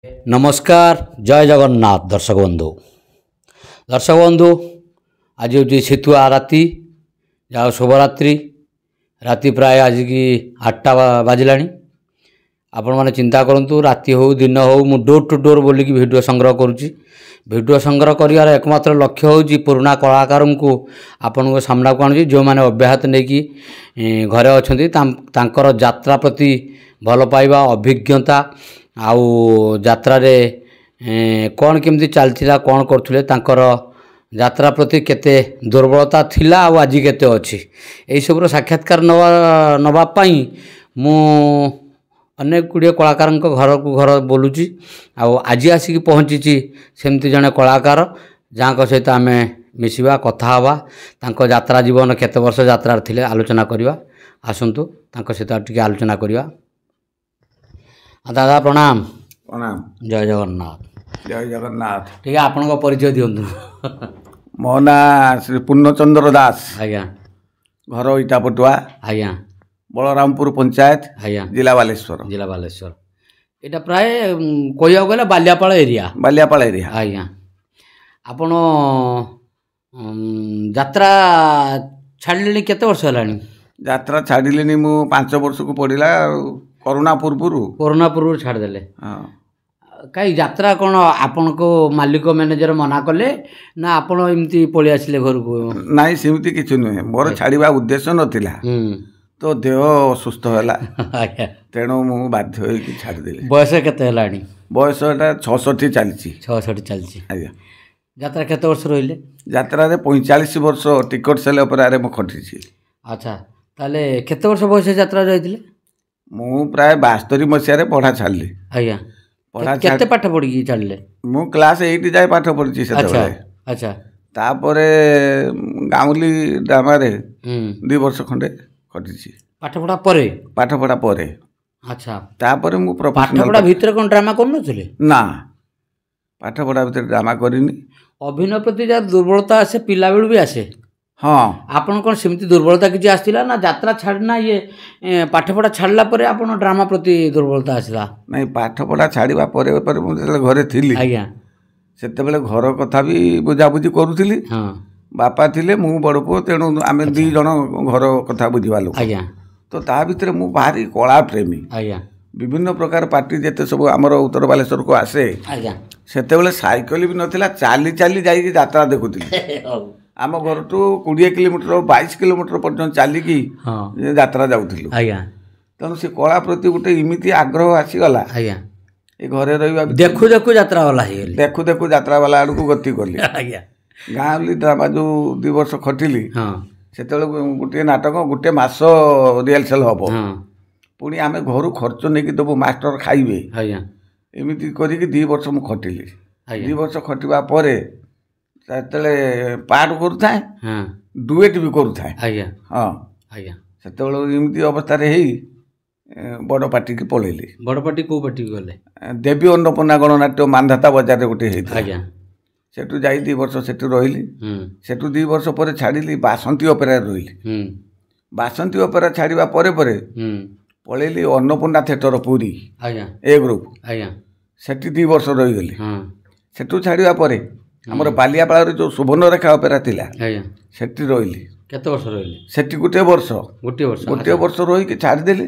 ନମସ୍କାର, ଜୟ ଜଗନ୍ନାଥ ଦର୍ଶକ ବନ୍ଧୁ। ଦର୍ଶକ ବନ୍ଧୁ, ଆଜି ହେଉଛି ଶୀତୁଆ ରାତି, ଯାହା ଶୁଭରାତ୍ରି। ରାତି ପ୍ରାୟ ଆଜିକି 8ଟା ବାଜିଲାଣି। ଆପଣମାନେ ଚିନ୍ତା କରନ୍ତୁ, ରାତି ହେଉ ଦିନ ହେଉ, ମୁଁ ଡୋର୍ ଟୁ ଡୋର୍ ବୋଲିକି ଭିଡ଼ିଓ ସଂଗ୍ରହ କରୁଛି। ଭିଡ଼ିଓ ସଂଗ୍ରହ କରିବାର ଏକମାତ୍ର ଲକ୍ଷ୍ୟ ହେଉଛି ପୁରୁଣା କଳାକାରଙ୍କୁ ଆପଣଙ୍କ ସାମ୍ନାକୁ ଆଣୁଛି, ଯେଉଁମାନେ ଅବ୍ୟାହତ ନେଇକି ଘରେ ଅଛନ୍ତି, ତାଙ୍କର ଯାତ୍ରା ପ୍ରତି ଭଲ ପାଇବା, ଅଭିଜ୍ଞତା ଆଉ ଯାତ୍ରାରେ କ'ଣ କେମିତି ଚାଲିଥିଲା, କ'ଣ କରୁଥିଲେ, ତାଙ୍କର ଯାତ୍ରା ପ୍ରତି କେତେ ଦୁର୍ବଳତା ଥିଲା ଆଉ ଆଜି କେତେ ଅଛି, ଏଇସବୁର ସାକ୍ଷାତକାର ନେବା ପାଇଁ ମୁଁ ଅନେକ ଗୁଡ଼ିଏ କଳାକାରଙ୍କ ଘରକୁ ଘର ବୁଲୁଛି। ଆଉ ଆଜି ଆସିକି ପହଞ୍ଚିଛି ସେମିତି ଜଣେ କଳାକାର, ଯାହାଙ୍କ ସହିତ ଆମେ ମିଶିବା, କଥା ହେବା, ତାଙ୍କ ଯାତ୍ରା ଜୀବନ କେତେ ବର୍ଷ ଯାତ୍ରାରେ ଥିଲେ ଆଲୋଚନା କରିବା। ଆସନ୍ତୁ ତାଙ୍କ ସହିତ ଟିକେ ଆଲୋଚନା କରିବା। ଦାଦା ପ୍ରଣାମ। ପ୍ରଣାମ। ଜୟ ଜଗନ୍ନାଥ। ଜୟ ଜଗନ୍ନାଥ। ଟିକେ ଆପଣଙ୍କ ପରିଚୟ ଦିଅନ୍ତୁ। ମୋ ନାଁ ଶ୍ରୀ ପୂର୍ଣ୍ଣଚନ୍ଦ୍ର ଦାସ। ଆଜ୍ଞା। ଘର ଇଟାପଟୁଆ। ଆଜ୍ଞା। ବଳରାମପୁର ପଞ୍ଚାୟତ। ଆଜ୍ଞା। ଜିଲ୍ଲା ବାଲେଶ୍ୱର। ଜିଲ୍ଲା ବାଲେଶ୍ୱର। ଏଇଟା ପ୍ରାୟ କହିବାକୁ ଗଲେ ବାଲିଆପାଳ ଏରିଆ। ବାଲିଆପାଳ ଏରିଆ। ଆଜ୍ଞା। ଆପଣ ଯାତ୍ରା ଛାଡ଼ିଲେଣି କେତେ ବର୍ଷ ହେଲାଣି? ଯାତ୍ରା ଛାଡ଼ିଲିଣି ମୁଁ 5 ବର୍ଷକୁ ପଡ଼ିଲା, କରୋନା ପୂର୍ବରୁ। କରୋନା ପୂର୍ବରୁ ଛାଡ଼ିଦେଲେ? ହଁ। କାଇଁ, ଯାତ୍ରା କ'ଣ ଆପଣଙ୍କ ମାଲିକ ମ୍ୟାନେଜର ମନା କଲେ ନା ଆପଣ ଏମିତି ପଳେଇ ଆସିଲେ ଘରକୁ? ନାଇଁ, ସେମିତି କିଛି ନୁହେଁ। ମୋର ଛାଡ଼ିବା ଉଦ୍ଦେଶ୍ୟ ନଥିଲା, ତ ଦେହ ଅସୁସ୍ଥ ହେଲା। ଆଜ୍ଞା। ତେଣୁ ମୁଁ ବାଧ୍ୟ ହେଇକି ଛାଡ଼ିଦେଲି। ବୟସ କେତେ ହେଲାଣି? ବୟସ ଏଟା 66 ଚାଲିଛି। 66 ଚାଲିଛି। ଆଜ୍ଞା। ଯାତ୍ରା କେତେ ବର୍ଷ ରହିଲେ? ଯାତ୍ରାରେ 45 ବର୍ଷ ଟିକଟ ସେଲ୍ ଅପେରାରେ ମୁଁ ଖଟିଛି। ଆଚ୍ଛା, ତାହେଲେ କେତେ ବର୍ଷ ବୟସ ଯାତ୍ରା ଯାଇଥିଲେ? ମୁଁ ପ୍ରାୟ 72 ମସିହାରେ ପଢ଼ା ଛାଡ଼ିଲି। ଆଜ୍ଞା। ପଢ଼ା କେତେ ପାଠ ପଢ଼ିକି ଛାଡ଼ିଲେ? ମୁଁ କ୍ଲାସ୍ 8 ଯାଏ ପାଠ ପଢ଼ିଛି ସେତେବେଳେ। ଆଚ୍ଛା। ତାପରେ ଗାଉଁଲି ଡ୍ରାମାରେ 2 ବର୍ଷ ଖଣ୍ଡେ ଖଟିଛି। ପାଠପଢ଼ା ପରେ? ପାଠପଢ଼ା ପରେ। ଆଚ୍ଛା। ତାପରେ ମୁଁ ପାଠପଢ଼ା ଭିତରେ କ'ଣ ଡ୍ରାମା କରୁନଥିଲେ? ନା, ପାଠପଢ଼ା ଭିତରେ ଡ୍ରାମା କରିନି। ଅଭିନୟ ପ୍ରତି ଯାହାର ଦୁର୍ବଳତା ଆସେ, ପିଲାବେଳୁ ବି ଆସେ। ହଁ। ଆପଣ କ'ଣ ସେମିତି ଦୁର୍ବଳତା କିଛି ଆସିଥିଲା ନା ଯାତ୍ରା ଛାଡ଼ି ନା ଇଏ ପାଠପଢ଼ା ଛାଡ଼ିଲା ପରେ ଆପଣ ଡ୍ରାମା ପ୍ରତି ଦୁର୍ବଳତା ଆସିଲା? ନାଇଁ, ପାଠପଢ଼ା ଛାଡ଼ିବା ପରେ ପରେ ମୁଁ ଯେତେବେଳେ ଘରେ ଥିଲି, ଆଜ୍ଞା, ସେତେବେଳେ ଘର କଥା ବି ବୁଝାବୁଝି କରୁଥିଲି। ହଁ। ବାପା ଥିଲେ, ମୁଁ ବଡ଼ ପୁଅ, ତେଣୁ ଆମେ 2 ଜଣ ଘର କଥା ବୁଝିବା ଲୋକ। ଆଜ୍ଞା। ତ ତା ଭିତରେ ମୁଁ ଭାରି କଳା ପ୍ରେମୀ। ଆଜ୍ଞା। ବିଭିନ୍ନ ପ୍ରକାର ପାର୍ଟି ଯେତେ ସବୁ ଆମର ଉତ୍ତର ବାଲେଶ୍ୱରକୁ ଆସେ, ଆଜ୍ଞା, ସେତେବେଳେ ସାଇକେଲ ବି ନଥିଲା, ଚାଲି ଚାଲି ଯାଇକି ଯାତ୍ରା ଦେଖୁଥିଲି। ଆମ ଘରଠୁ 20 କିଲୋମିଟର, 22 କିଲୋମିଟର ପର୍ଯ୍ୟନ୍ତ ଚାଲିକି ଯାତ୍ରା ଯାଉଥିଲୁ। ଆଜ୍ଞା। ତେଣୁ ସେ କଳା ପ୍ରତି ଗୋଟେ ଏମିତି ଆଗ୍ରହ ଆସିଗଲା। ଆଜ୍ଞା। ଏ ଘରେ ରହିବା ଦେଖୁ ଦେଖୁ ଯାତ୍ରା ବାଲା ହେଇଗଲି। ଦେଖୁ ଦେଖୁ ଯାତ୍ରା ବାଲା ଆଡ଼କୁ ଗତି କଲି। ଆଜ୍ଞା। ଗାଁଉଲି ଡ୍ରାମା ଯେଉଁ 2 ବର୍ଷ ଖଟିଲି, ସେତେବେଳେ ଗୋଟିଏ ନାଟକ ଗୋଟେ ମାସ ରିହର୍ସାଲ ହେବ, ପୁଣି ଆମେ ଘରୁ ଖର୍ଚ୍ଚ ନେଇକି ଦେବୁ, ମାଷ୍ଟର ଖାଇବେ। ଆଜ୍ଞା। ଏମିତି କରିକି 2 ବର୍ଷ ମୁଁ ଖଟିଲି। 2 ବର୍ଷ ଖଟିବା ପରେ ସେତେବେଳେ ପାଠ କରୁଥାଏ, ଡୁଏଟ୍ ବି କରୁଥାଏ। ଆଜ୍ଞା। ହଁ। ଆଜ୍ଞା। ସେତେବେଳେ ଏମିତି ଅବସ୍ଥାରେ ହେଇ ବଡ଼ ପାର୍ଟିକି ପଳେଇଲି। ବଡ଼ ପାର୍ଟି କେଉଁ ପାର୍ଟିକି ଗଲେ? ଦେବୀ ଅନ୍ନପୂର୍ଣ୍ଣା ଗଣନାଟ୍ୟ ମାନ୍ଧାତା ବଜାରରେ ଗୋଟେ ହେଇଥିଲା। ଆଜ୍ଞା। ସେଠୁ ଯାଇ 2 ବର୍ଷ ସେଠୁ ରହିଲି। ସେଠୁ 2 ବର୍ଷ ପରେ ଛାଡ଼ିଲି, ବାସନ୍ତୀ ଅପେରାରେ ରହିଲି। ବାସନ୍ତୀ ଅପେରା ଛାଡ଼ିବା ପରେ ପରେ ପଳେଇଲି ଅନ୍ନପୂର୍ଣ୍ଣା ଥିଏଟର ପୁରୀ। ଆଜ୍ଞା। ଏ ଗ୍ରୁପ୍। ଆଜ୍ଞା। ସେଠି 2 ବର୍ଷ ରହିଗଲି। ସେଠୁ ଛାଡ଼ିବା ପରେ ଆମର ବାଲିଆପାଳରେ ଯେଉଁ ସୁବର୍ଣ୍ଣରେଖା ଅପେରା ଥିଲା, ଆଜ୍ଞା, ସେଠି ରହିଲି। କେତେ ବର୍ଷ ରହିଲେ ସେଠି? ଗୋଟିଏ ବର୍ଷ। ଗୋଟିଏ ବର୍ଷ। ଗୋଟିଏ ବର୍ଷ ରହିକି ଛାଡ଼ିଦେଲି।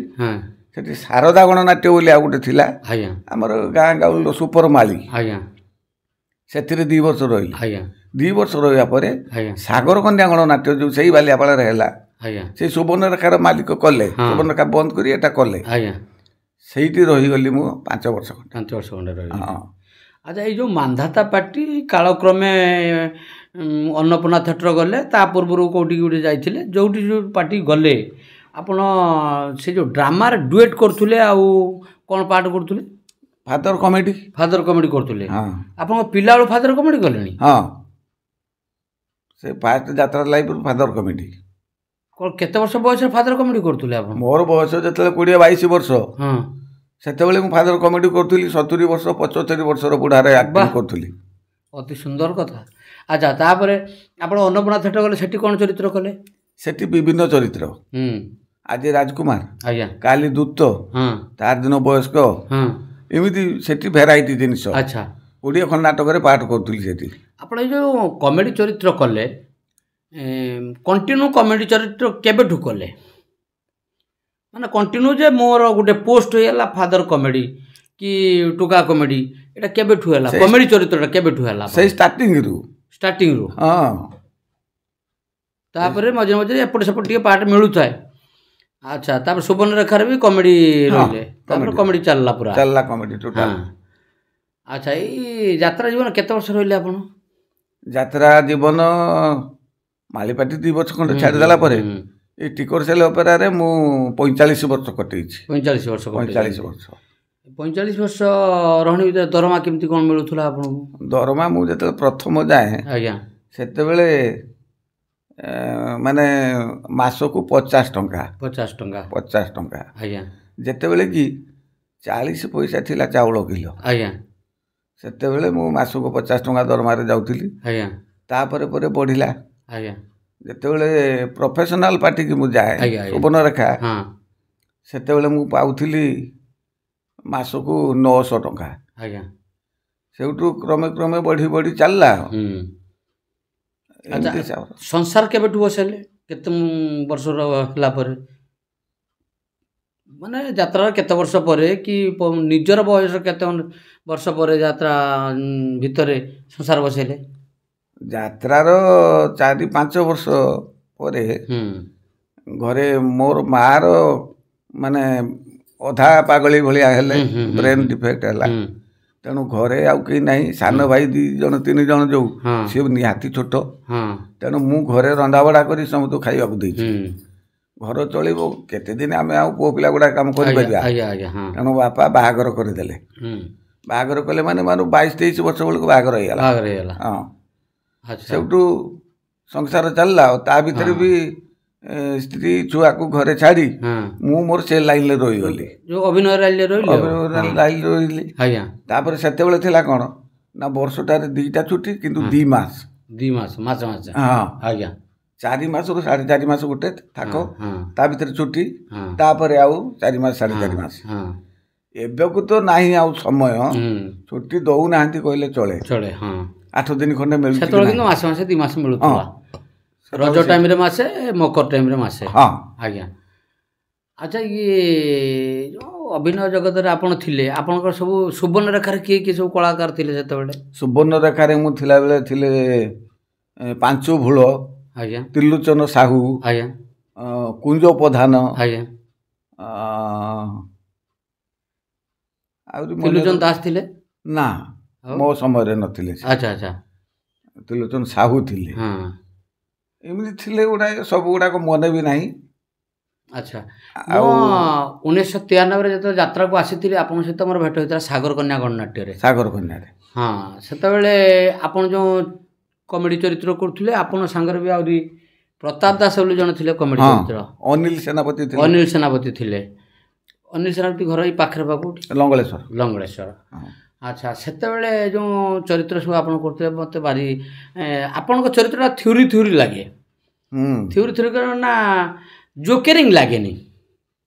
ସେଠି ଶାରଦା ଗଣନାଟ୍ୟ ବୋଲି ଆଉ ଗୋଟେ ଥିଲା। ଆଜ୍ଞା। ଆମର ଗାଁ ଗାଉଁଲିର ସୁପର ମାଳି। ଆଜ୍ଞା। ସେଥିରେ 2 ବର୍ଷ ରହିଲି। ଆଜ୍ଞା। 2 ବର୍ଷ ରହିବା ପରେ ଆଜ୍ଞା ସାଗର କନ୍ୟା ଗଣନାଟ୍ୟ ଯେଉଁ ସେଇ ବାଲିଆପାଳରେ ହେଲା, ଆଜ୍ଞା, ସେଇ ସୁବର୍ଣ୍ଣରେଖାର ମାଲିକ କଲେ, ସୁବର୍ଣ୍ଣରେଖା ବନ୍ଦ କରି ଏଟା କଲେ। ଆଜ୍ଞା। ସେଇଠି ରହିଗଲି ମୁଁ 5 ବର୍ଷ ଖଣ୍ଡେ। 5 ବର୍ଷ ଖଣ୍ଡେ ରହିଲି। ହଁ। ଆଚ୍ଛା, ଏଇ ଯେଉଁ ମାନ୍ଧାତା ପାର୍ଟି କାଳକ୍ରମେ ଅନ୍ନପୂର୍ଣ୍ଣା ଥିଏଟର ଗଲେ, ତା ପୂର୍ବରୁ କେଉଁଠିକି ଗୋଟେ ଯାଇଥିଲେ, ଯେଉଁଠି ଯେଉଁ ପାର୍ଟି ଗଲେ ଆପଣ ସେ ଯେଉଁ ଡ୍ରାମାରେ ଡୁଏଟ୍ କରୁଥିଲେ ଆଉ କ'ଣ ପାର୍ଟ କରୁଥିଲେ? Father comedy. ଫାଦର କମେଡି କରୁଥିଲେ? ହଁ। ଆପଣଙ୍କ ପିଲାବେଳୁ ଫାଦର କମେଡି କଲେଣି? ହଁ, ସେ ଫାଷ୍ଟ ଯାତ୍ରା ଲାଇଫରୁ ଫାଦର କମେଡି। କ'ଣ କେତେ ବର୍ଷ ବୟସରେ ଫାଦର କମେଡି କରୁଥିଲେ ଆପଣ? ମୋର ବୟସ ଯେତେବେଳେ 20 22 ବର୍ଷ, ହଁ, ସେତେବେଳେ ମୁଁ ଫାଦର କମେଡି କରୁଥିଲି। 70 ବର୍ଷ 75 ବର୍ଷର ବୁଢ଼ାରେ ଆକ୍ଟିଂ କରୁଥିଲି। ଅତି ସୁନ୍ଦର କଥା। ଆଚ୍ଛା, ତାପରେ ଆପଣ ଅନ୍ନପୂର୍ଣ୍ଣା ଥିଏଟର ଗଲେ, ସେଠି କ'ଣ ଚରିତ୍ର କଲେ? ସେଠି ବିଭିନ୍ନ ଚରିତ୍ର। ଆଜି ରାଜକୁମାର, ଆଜ୍ଞା, କାଲି ଦୂତ, ହଁ, ତାର ଦିନ ବୟସ୍କ, ହଁ, ଏମିତି ସେଠି ଭେରାଇଟି ଜିନିଷ। ଆଚ୍ଛା, 20 ଖଣ୍ଡ ନାଟକରେ ପାଠ କରୁଥିଲି ସେଠି। ଆପଣ ଏଇ ଯେଉଁ କମେଡ଼ି ଚରିତ୍ର କଲେ, କଣ୍ଟିନ୍ୟୁ କମେଡ଼ି ଚରିତ୍ର କେବେଠୁ କଲେ? ମାନେ କଣ୍ଟିନ୍ୟୁ ଯେ ମୋର ଗୋଟେ ପୋଷ୍ଟ ହେଇଗଲା ଫାଦର କମେଡ଼ି କି ଟୋକା କମେଡ଼ି, ଏଇଟା କେବେଠୁ ହେଲା? କମେଡ଼ି ଚରିତ୍ରଟା କେବେଠୁ ହେଲା? ସେଇ ଷ୍ଟାର୍ଟିଂରୁ। ଷ୍ଟାର୍ଟିଂରୁ? ହଁ। ତାପରେ ମଝିରେ ମଝିରେ ଏପଟ ସେପଟ ଟିକେ ପାର୍ଟ ମିଳୁଥାଏ। ଆଚ୍ଛା, ତାପରେ ସୁବର୍ଣ୍ଣରେଖାରେ ବି କମେଡ଼ି ରହିଲେ, ତାପରେ କମେଡ଼ି ଚାଲିଲା ପୁରା? ଚାଲିଲା କମେଡ଼ି ଟୋଟାଲ। ଆଚ୍ଛା, ଏଇ ଯାତ୍ରା ଜୀବନ କେତେ ବର୍ଷ ରହିଲେ ଆପଣ? ଯାତ୍ରା ଜୀବନ ମାଳିପାଟି 2 ବର୍ଷ ଖଣ୍ଡେ ଛାଡ଼ିଦେଲା ପରେ ଏଇ ଟିକରସେଲ ଅପେରାରେ ମୁଁ 45 ବର୍ଷ କଟେଇଛି। 45 ବର୍ଷ? 45 ବର୍ଷ। 45 ବର୍ଷ ରହଣି ଭିତରେ ଦରମା କେମିତି କ'ଣ ମିଳୁଥିଲା ଆପଣଙ୍କୁ? ଦରମା ମୁଁ ଯେତେବେଳେ ପ୍ରଥମ ଯାଏ, ଆଜ୍ଞା, ସେତେବେଳେ ମାନେ ମାସକୁ 50 ଟଙ୍କା। 50 ଟଙ୍କା? 50 ଟଙ୍କା। ଆଜ୍ଞା। ଯେତେବେଳେ କି 40 ପଇସା ଥିଲା ଚାଉଳ କିଲୋ। ଆଜ୍ଞା। ସେତେବେଳେ ମୁଁ ମାସକୁ 50 ଟଙ୍କା ଦରମାରେ ଯାଉଥିଲି। ଆଜ୍ଞା। ତାପରେ ପରେ ବଢ଼ିଲା। ଆଜ୍ଞା। ଯେତେବେଳେ ପ୍ରଫେସନାଲ ପାର୍ଟିକି ମୁଁ ଯାଏ, ସୁବର୍ଣ୍ଣରେଖା, ସେତେବେଳେ ମୁଁ ପାଉଥିଲି ମାସକୁ 900 ଟଙ୍କା। ଆଜ୍ଞା। ସେଇଠୁ କ୍ରମେ କ୍ରମେ ବଢ଼ି ବଢ଼ି ଚାଲିଲା। ଆଚ୍ଛା, ସଂସାର କେବେଠୁ ବସେଇଲେ? କେତେ ବର୍ଷର ହେଲା ପରେ, ମାନେ ଯାତ୍ରାର କେତେ ବର୍ଷ ପରେ କି ନିଜର ବୟସ କେତେ ବର୍ଷ ପରେ ଯାତ୍ରା ଭିତରେ ସଂସାର ବସେଇଲେ? ଯାତ୍ରାର 4-5 ବର୍ଷ ପରେ ଘରେ ମୋର ମାଆର ମାନେ ଅଧା ପାଗଳି ଭଳିଆ ହେଲେ, ବ୍ରେନ୍ ଡିଫେକ୍ଟ ହେଲା। ତେଣୁ ଘରେ ଆଉ କେହି ନାହିଁ। ସାନ ଭାଇ 2 ଜଣ 3 ଜଣ ଯେଉଁ, ସିଏ ନିହାତି ଛୋଟ। ତେଣୁ ମୁଁ ଘରେ ରନ୍ଧାବଢ଼ା କରି ସମସ୍ତଙ୍କୁ ଖାଇବାକୁ ଦେଇଛି। ଘର ଚଳିବ କେତେ ଦିନ, ଆମେ ଆଉ ପୁଅ ପିଲା ଗୁଡ଼ା କାମ କରିପାରିବା? ତେଣୁ ବାପା ବାହାଘର କରିଦେଲେ। ବାହାଘର କଲେ ମାନେ ମାନେ 22-23 ବର୍ଷ ବେଳକୁ ବାହାଘର ହେଇଗଲା। ହଁ, ସେଇଠୁ ସଂସାର ଚାଲିଲା। ଆଉ ତା ଭିତରେ ବି ସ୍ତ୍ରୀ ଛୁଆକୁ ଘରେ ଛାଡ଼ି ମୁଁ ମୋର ସେ ଲାଇନରେ ରହିଗଲି, ଅଭିନୟ ଲାଇନରେ ରହିଲି। ଆଜ୍ଞା। ତାପରେ ସେତେବେଳେ ଥିଲା କ'ଣ ନା ବର୍ଷଟାରେ 2ଟା ଛୁଟି, କିନ୍ତୁ 2 ମାସ। 2 ମାସ? ମାସ ମାସ? ହଁ। ଆଜ୍ଞା। 4 ମାସରୁ 4.5 ମାସ ଗୋଟେ ଥାକ, ତା ଭିତରେ ଛୁଟି, ତାପରେ ଆଉ 4 ମାସ 4.5 ମାସ। ଏବେକୁ ତ ନାହିଁ ଆଉ ସମୟ, ଛୁଟି ଦଉନାହାନ୍ତି କହିଲେ ଚଳେ। ଚଳେ, ହଁ। 8 ଦିନ ଖଣ୍ଡେ ମିଳୁଛି। ସେତେବେଳେ କିନ୍ତୁ ମାସେ ମାସେ 2 ମାସ ମିଳୁଥିଲା, ରଜ ଟାଇମ୍ରେ ମାସେ, ମକର ଟାଇମ୍ରେ ମାସେ। ହଁ। ଆଜ୍ଞା। ଆଚ୍ଛା, ଇଏ ଯେଉଁ ଅଭିନୟ ଜଗତରେ ଆପଣ ଥିଲେ, ଆପଣଙ୍କର ସବୁ ସୁବର୍ଣ୍ଣରେଖାରେ କିଏ କିଏ ସବୁ କଳାକାର ଥିଲେ ସେତେବେଳେ? ସୁବର୍ଣ୍ଣରେଖାରେ ମୁଁ ଥିଲାବେଳେ ଥିଲେ ପାଞ୍ଚୁ ଭୁଳ, ଆଜ୍ଞା, ତ୍ରିଲୋଚନ ସାହୁ, ଆଜ୍ଞା, କୁଞ୍ଜ ପ୍ରଧାନ, ଆଜ୍ଞା, ଆହୁରି ତ୍ରିଲୋଚନ ଦାସ ଥିଲେ? ନା, ମୋ ସମୟରେ ନଥିଲେ। ଆଚ୍ଛା ଆଚ୍ଛା। ତ୍ରିଲୋଚନ ସାହୁ ଥିଲେ। ଏମିତି ଥିଲେ ଗୁଡ଼ାଏ, ସବୁ ଗୁଡ଼ାକ ମନେ ବି ନାହିଁ। ଆଚ୍ଛା, ଆଉ 1993ରେ ଯେତେବେଳେ ଯାତ୍ରାକୁ ଆସିଥିଲି, ଆପଣଙ୍କ ସହିତ ମୋର ଭେଟ ହେଇଥିଲା ସାଗର କନ୍ୟା ଗଣନାଟ୍ୟରେ। ସାଗର କନ୍ୟାରେ? ହଁ। ସେତେବେଳେ ଆପଣ ଯେଉଁ କମେଡ଼ି ଚରିତ୍ର କରୁଥିଲେ, ଆପଣଙ୍କ ସାଙ୍ଗରେ ବି ଆହୁରି ପ୍ରତାପ ଦାସ ବୋଲି ଜଣେ ଥିଲେ କମେଡ଼ି ଚରିତ୍ର। ଅନିଲ ସେନାପତି ଥିଲେ। ଅନିଲ ସେନାପତି ଥିଲେ। ଅନିଲ ସେନାପତି ଘର ଏଇ ପାଖରେ ବା କୋଉଠି? ଲଙ୍ଗଳେଶ୍ୱର। ଲଙ୍ଗଳେଶ୍ୱର। ଆଚ୍ଛା, ସେତେବେଳେ ଯେଉଁ ଚରିତ୍ର ସବୁ ଆପଣ କରୁଥିଲେ, ମୋତେ ଭାରି ଆପଣଙ୍କ ଚରିତ୍ରଟା ଥିଓରି ଥିଓରି ଲାଗେ। ଥିଓରି ଥିଓରି କାରଣ ନା ଜୋକେରିଂ ଲାଗେନି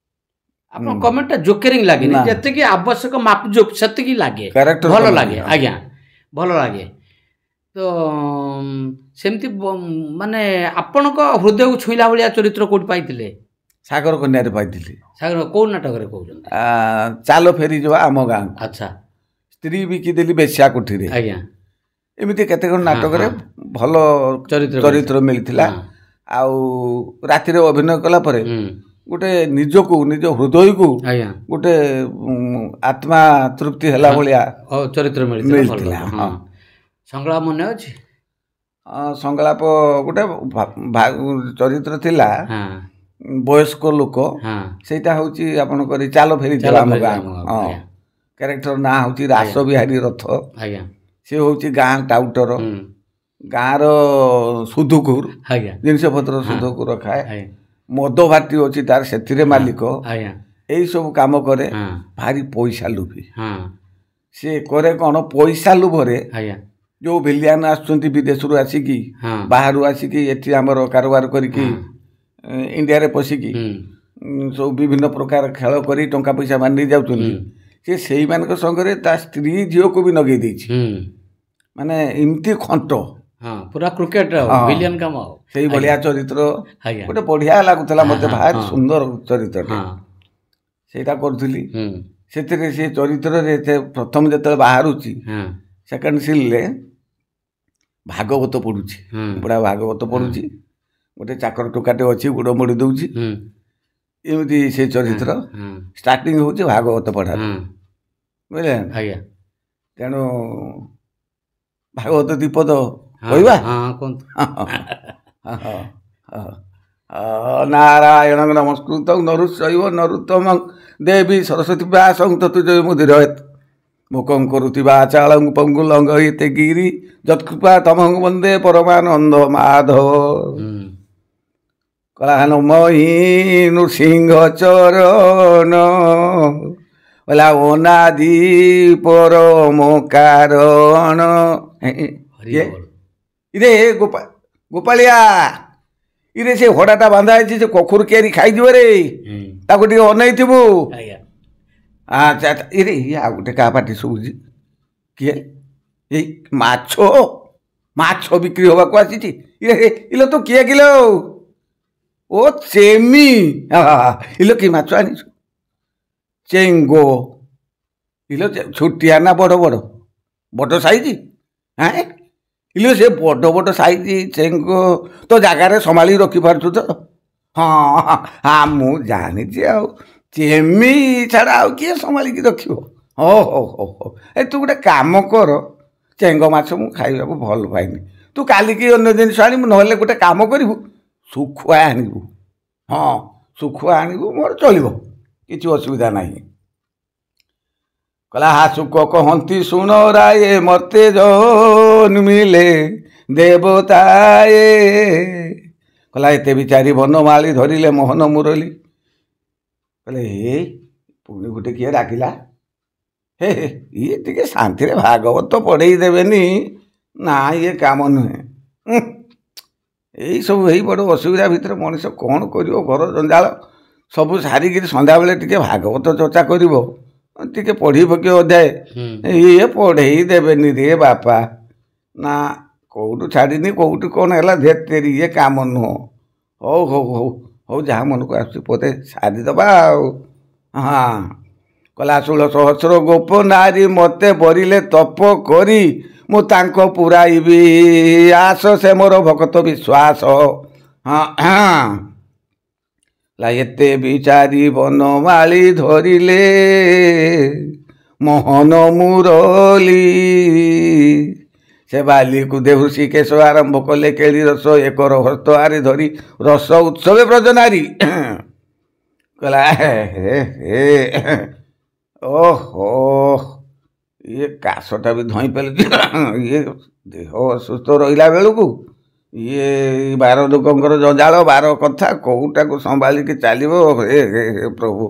ଆପଣ କମେଣ୍ଟଟା, ଜୋକେରିଂ ଲାଗେନି, ଯେତିକି ଆବଶ୍ୟକ ମାପଜୋପ ସେତିକି ଲାଗେ, ଭଲ ଲାଗେ। ଆଜ୍ଞା, ଭଲ ଲାଗେ। ତ ସେମିତି ମାନେ ଆପଣଙ୍କ ହୃଦୟକୁ ଛୁଇଁଲା ଭଳିଆ ଚରିତ୍ର କୋଉଠି ପାଇଥିଲେ? ସାଗର କନ୍ୟାରେ ପାଇଥିଲି। ସାଗର କୋଉ ନାଟକରେ କହୁଛନ୍ତି? ଚାଲ ଫେରିଯିବା ଆମ ଗାଁକୁ। ଆଚ୍ଛା। ସ୍ତ୍ରୀ ବିକିଦେଲି ବେଶ୍ୟା କୋଠିରେ। ଆଜ୍ଞା। ଏମିତି କେତେ କ'ଣ ନାଟକରେ ଭଲ ଚରିତ୍ର ମିଳିଥିଲା। ଆଉ ରାତିରେ ଅଭିନୟ କଲା ପରେ ଗୋଟେ ନିଜକୁ, ନିଜ ହୃଦୟକୁ ଗୋଟେ ଆତ୍ମା ତୃପ୍ତି ହେଲା ଭଳିଆ ଚରିତ୍ର ମିଳିଥିଲା। ହଁ। ସଂଳାପ ମନେ ଅଛି? ସଂଳାପ ଗୋଟେ ଚରିତ୍ର ଥିଲା ବୟସ୍କ ଲୋକ, ସେଇଟା ହେଉଛି ଆପଣଙ୍କର ଚାଲ ଫେରିଯିବା ଆମ ଗାଁ। ହଁ, କ୍ୟାରେକ୍ଟର ନାଁ ହେଉଛି ରାସବିହାରୀ ରଥ। ଆଜ୍ଞା। ସେ ହେଉଛି ଗାଁ ଟାଉଟର, ଗାଁର ସୁଧୁଖୁର, ଜିନିଷପତ୍ର ସୁଧକୁ ରଖାଏ, ମଦ ଭାଟି ଅଛି ତାର, ସେଥିରେ ମାଲିକ, ଏଇସବୁ କାମ କରେ। ଭାରି ପଇସା ଲୋଭି ସେ। କରେ କ'ଣ, ପଇସା ଲୋଭରେ ଯେଉଁ ଭିଲିଆନ ଆସୁଛନ୍ତି ବିଦେଶରୁ ଆସିକି, ବାହାରୁ ଆସିକି ଏଠି ଆମର କାରବାର କରିକି ଇଣ୍ଡିଆରେ ପଶିକି ସବୁ ବିଭିନ୍ନ ପ୍ରକାର ଖେଳ କରି ଟଙ୍କା ପଇସା ମାରି ନେଇ ଯାଉଛନ୍ତି, ସେ ସେଇମାନଙ୍କ ସଙ୍ଗରେ ତା ସ୍ତ୍ରୀ ଝିଅକୁ ବି ନଗେଇ ଦେଇଛି, ମାନେ ଏମିତି ଖଣ୍ଟ। ହଁ, ପୁରା କ୍ରିକେଟ ଭିଲିୟନ କାମ, ସେଇ ଭଳିଆ ଚରିତ୍ର ଗୋଟେ ବଢିଆ ଲାଗୁଥିଲା ମତେ, ଭାରି ସୁନ୍ଦର ଚରିତ୍ରଟା ସେଇଟା କରୁଥିଲି। ସେଥିରେ ସେ ଚରିତ୍ରରେ ପ୍ରଥମ ଯେତେବେଳେ ବାହାରୁଛି ସେକେଣ୍ଡ ସିନ୍ରେ ଭାଗବତ ପଢୁଛି, ବୁଢ଼ା ଭାଗବତ ପଢୁଛି, ଗୋଟେ ଚାକର ଟୋକାଟେ ଅଛି ଗୁଡ଼ ମୋଡ଼ି ଦଉଛି, ଏମିତି ସେ ଚରିତ୍ର ଷ୍ଟାର୍ଟିଂ ହେଉଛି ଭାଗବତ ପଢ଼ା, ବୁଝିଲେ? ଆଜ୍ଞା। ତେଣୁ ଭାଗବତ ଦ୍ୱିପଦ କହିବା। ନାରାୟଣ ନମସ୍କୃତ ନରୁଶୈବ ନରୁତ୍ତମ ଦେବୀ ସରସ୍ୱତୀ ବ୍ୟାସଂ ତତୁ ଜୟ ମୁଦିରୟତ ମୁକଂ କରୁତି ବାଚାଳଂ ପଙ୍ଗୁ ଲଙ୍ଘୟତେ ଗିରି ଯତ୍କୃପା ତମଂ ବନ୍ଦେ ପରମାନନ୍ଦ ମାଧବ। କଳାନମୟୀ ନୃସିଂହ ଚରଣ ବୋଲା ଅନାଦି ପରମ କାରଣ। ଇରେ ଗୋପାଳିଆ, ଇରେ ସେ ଘୋଡ଼ାଟା ବାନ୍ଧା ହେଇଛି, ସେ କଖରୁ କିଆରି ଖାଇଯିବ ରେ, ତାକୁ ଟିକେ ଅନେଇଥିବୁ। ଆଚ୍ଛା ଆଚ୍ଛା। ଇରେ ଇଏ ଆଉ ଗୋଟେ କାହା ପାଟି ଶୁଭୁଛି? କିଏ ଏଇ ମାଛ ମାଛ ବିକ୍ରି ହବାକୁ ଆସିଛି? ଇରେ ଇଲୋ ତୁ କିଏ କିଲୋ? ଓ ଚେମି, ଇଲୋ କି ମାଛ ଆଣିଛୁ? ଚେଙ୍ଗୋ। ଇଲୋ ଛୋଟିଆ ନା ବଡ଼ ବଡ଼? ବଡ଼ ସାଇଜ। ହେଁ, ଇଲୋ ସେ ବଡ଼ ବଡ଼ ସାଇଜ ଚେଙ୍ଗ ତୋ ଜାଗାରେ ସମ୍ଭାଳିକି ରଖିପାରୁଛୁ ତ? ହଁ ହଁ, ମୁଁ ଜାଣିଛି, ଆଉ ଚେମି ଛଡ଼ା ଆଉ କିଏ ସମ୍ଭାଳିକି ରଖିବ? ହଉ ହଉ ହଉ ହଉ, ଏ ତୁ ଗୋଟେ କାମ କର, ଚେଙ୍ଗ ମାଛ ମୁଁ ଖାଇବାକୁ ଭଲ ପାଇନି, ତୁ କାଲିକି ଅନ୍ୟ ଜିନିଷ ଆଣିବୁ, ନହେଲେ ଗୋଟେ କାମ କରିବୁ, ଶୁଖୁଆ ଆଣିବୁ। ହଁ, ଶୁଖୁଆ ଆଣିବୁ, ମୋର ଚଳିବ, କିଛି ଅସୁବିଧା ନାହିଁ। କହିଲା ହାସୁକ କହନ୍ତି ଶୁଣ ରାଏ, ମତେ ଜନ୍ମିଲେ ଦେବତାଏ। କହିଲା ଏତେ ବିଚାରି ବନମାଳୀ ଧରିଲେ ମୋହନ ମୁରଲୀ। କହିଲେ ହେ, ପୁଣି ଗୋଟେ କିଏ ଡାକିଲା, ହେ ଇଏ ଟିକେ ଶାନ୍ତିରେ ଭାଗବତ ପଢ଼େଇ ଦେବେନି ନା, ଇଏ କାମ ନୁହେଁ। ଏଇସବୁ ଏଇ ବଡ଼ ଅସୁବିଧା ଭିତରେ ମଣିଷ କ'ଣ କରିବ? ଘର ଜଞ୍ଜାଳ ସବୁ ସାରିକିରି ସନ୍ଧ୍ୟାବେଳେ ଟିକେ ଭାଗବତ ଚର୍ଚ୍ଚା କରିବ, ଟିକେ ପଢ଼ି ପକେଇବ ଅଧ୍ୟାୟ, ଇଏ ପଢ଼େଇ ଦେବେନି ରେ ବାପା। ନା କେଉଁଠୁ ଛାଡ଼ିନି, କେଉଁଠି କ'ଣ ହେଲା, ଧେତେରି ଇଏ କାମ ନୁହଁ। ହଉ ହଉ ହଉ ହଉ, ଯାହା ମନକୁ ଆସୁଛି ପଦେ ସାରିଦେବା ଆଉ। ହଁ, କହିଲା 16 ସହସ୍ର ଗୋପ ନାରୀ ମୋତେ ବରିଲେ ତପ କରି, ମୁଁ ତାଙ୍କ ପୁରାଇବି ଆସ, ସେ ମୋର ଭକତ ବିଶ୍ୱାସ। ହଁ ହଁ, ଏତେ ବିଚାରି ବନମାଳୀ ଧରିଲେ ମୋହନ ମୁରଲୀ। ସେ ବାଲିକୁ ଋଷିକେଶ ଆରମ୍ଭ କଲେ କେଳି ରସ, ଏକର ହସ୍ତ ଆରେ ଧରି ରସ ଉତ୍ସବେ ବ୍ରଜନାରୀ। କହିଲା ହେ ହେ, ଓହୋ, ଇଏ କାଶଟା ବି ଧଇଁ ପାରିଛି, ଇଏ ଦେହ ଅସୁସ୍ଥ ରହିଲା ବେଳକୁ ଇଏ ବାର ଲୋକଙ୍କର ଜଞ୍ଜାଳ, ବାର କଥା, କୋଉଟାକୁ ସମ୍ଭାଳିକି ଚାଲିବ? ହେ ହେ ହେ ପ୍ରଭୁ।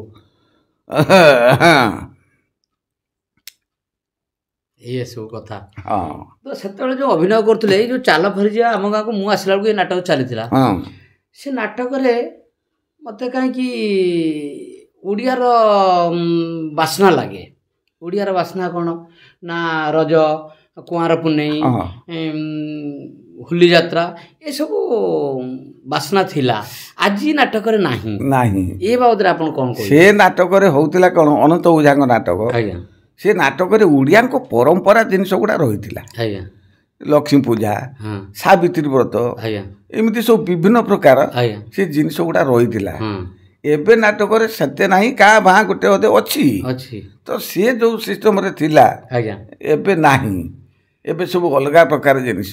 ଏଇ ସବୁ କଥା। ହଁ, ତ ସେତେବେଳେ ଯେଉଁ ଅଭିନୟ କରୁଥିଲେ, ଏଇ ଯେଉଁ ଚାଲ ଫେରିଯିବା ଆମ ଗାଁକୁ, ମୁଁ ଆସିଲା ବେଳକୁ ଏ ନାଟକ ଚାଲିଥିଲା। ସେ ନାଟକରେ ମୋତେ କାହିଁକି ଓଡ଼ିଆର ବାସ୍ନା ଲାଗେ। ଓଡ଼ିଆର ବାସ୍ନା କ'ଣ ନା ରଜ, କୁଆଁର ପୁନେଇ, ହୋଲି ଯାତ୍ରା, ଏସବୁ ବାସ୍ନା ଥିଲା, ଆଜି ନାଟକରେ ନାହିଁ। ନାହିଁ। ଏ ବାବଦରେ ଆପଣ କ'ଣ କହିବେ? ସେ ନାଟକରେ ହଉଥିଲା କ'ଣ, ଅନନ୍ତ ଓଝାଙ୍କ ନାଟକ। ଆଜ୍ଞା। ସେ ନାଟକରେ ଓଡ଼ିଆଙ୍କ ପରମ୍ପରା ଜିନିଷ ଗୁଡ଼ା ରହିଥିଲା। ଆଜ୍ଞା। ଲକ୍ଷ୍ମୀ ପୂଜା, ସାବିତ୍ରୀ ବ୍ରତ, ଆଜ୍ଞା, ଏମିତି ସବୁ ବିଭିନ୍ନ ପ୍ରକାର ଆଜ୍ଞା ସେ ଜିନିଷ ଗୁଡ଼ା ରହିଥିଲା। ଏବେ ନାଟକରେ ସେତେ ନାହିଁ, କାଁ ଭାଁ ଗୋଟେ ଅଧେ ଅଛି। ଅଛି ତ ସିଏ ଯେଉଁ ସିଷ୍ଟମରେ ଥିଲା ଆଜ୍ଞା ଏବେ ନାହିଁ, ଏବେ ସବୁ ଅଲଗା ପ୍ରକାର ଜିନିଷ।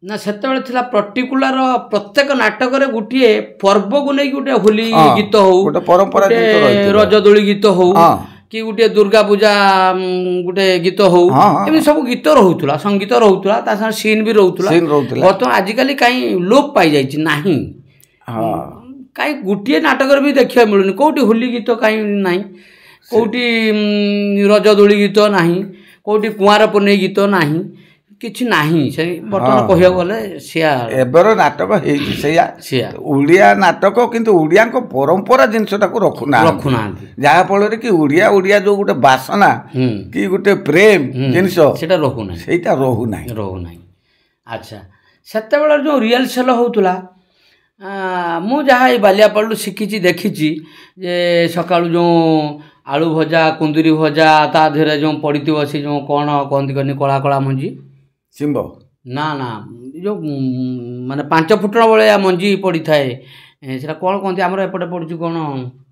ନା, ସେତେବେଳେ ଥିଲା ପର୍ଟିକୁଲାର ପ୍ରତ୍ୟେକ ନାଟକରେ ଗୋଟିଏ ପର୍ବକୁ ନେଇକି ଗୋଟେ ହୋଲି ଗୀତ ହଉ, ଗୋଟେ ପରମ୍ପରା, ରଜ ଦୋଳି ଗୀତ ହଉ, କି ଗୋଟିଏ ଦୁର୍ଗା ପୂଜା ଗୋଟେ ଗୀତ ହଉ, ଏମିତି ସବୁ ଗୀତ ରହୁଥିଲା, ସଙ୍ଗୀତ ରହୁଥିଲା, ତା ସାଙ୍ଗେ ସିନ୍ ବି ରହୁଥିଲା। ବର୍ତ୍ତମାନ ଆଜିକାଲି କାହିଁ ଲୋପ ପାଇଯାଇଛି, ନାହିଁ କାହିଁ, ଗୋଟିଏ ନାଟକରେ ବି ଦେଖିବାକୁ ମିଳୁନି। କେଉଁଠି ହୋଲି ଗୀତ କାହିଁ ନାହିଁ, କେଉଁଠି ରଜ ଦୋଳି ଗୀତ ନାହିଁ, କେଉଁଠି କୁଆଁର ପୁନେଇ ଗୀତ ନାହିଁ। କିଛି ନାହିଁ। ସେ ବର୍ତ୍ତମାନ କହିବାକୁ ଗଲେ ସେୟା ଏବେର ନାଟକ ହେଇଛି ସେଇଆ ସେୟା ଓଡ଼ିଆ ନାଟକ, କିନ୍ତୁ ଓଡ଼ିଆଙ୍କ ପରମ୍ପରା ଜିନିଷଟାକୁ ରଖୁନାହାନ୍ତି, ଯାହାଫଳରେ କି ଓଡ଼ିଆ ଓଡ଼ିଆ ଯେଉଁ ଗୋଟେ ବାସନା କି ଗୋଟେ ପ୍ରେମ ଜିନିଷ ସେଇଟା ରହୁନାହିଁ, ସେଇଟା ରହୁନାହିଁ, ରହୁନାହିଁ। ଆଚ୍ଛା, ସେତେବେଳେ ଯେଉଁ ରିହର୍ସାଲ୍ ହେଉଥିଲା, ମୁଁ ଯାହା ଏଇ ବାଲିଆପାଳରୁ ଶିଖିଛି ଦେଖିଛି ଯେ ସକାଳୁ ଯେଉଁ ଆଳୁ ଭଜା, କୁନ୍ଦୁରି ଭଜା, ତା ଦେହରେ ଯେଉଁ ପଡ଼ିଥିବ ସେ ଯେଉଁ କ'ଣ କହନ୍ତି କହନି କଳା କଳା ମଞ୍ଜି, ଶିମ୍ବ ନା ନା ଯେଉଁ ମାନେ 5 ଫୁଟଣ ଭଳିଆ ମଞ୍ଜି ପଡ଼ିଥାଏ, ସେଟା କ'ଣ କହନ୍ତି ଆମର ଏପଟେ ପଡ଼ୁଛି କ'ଣ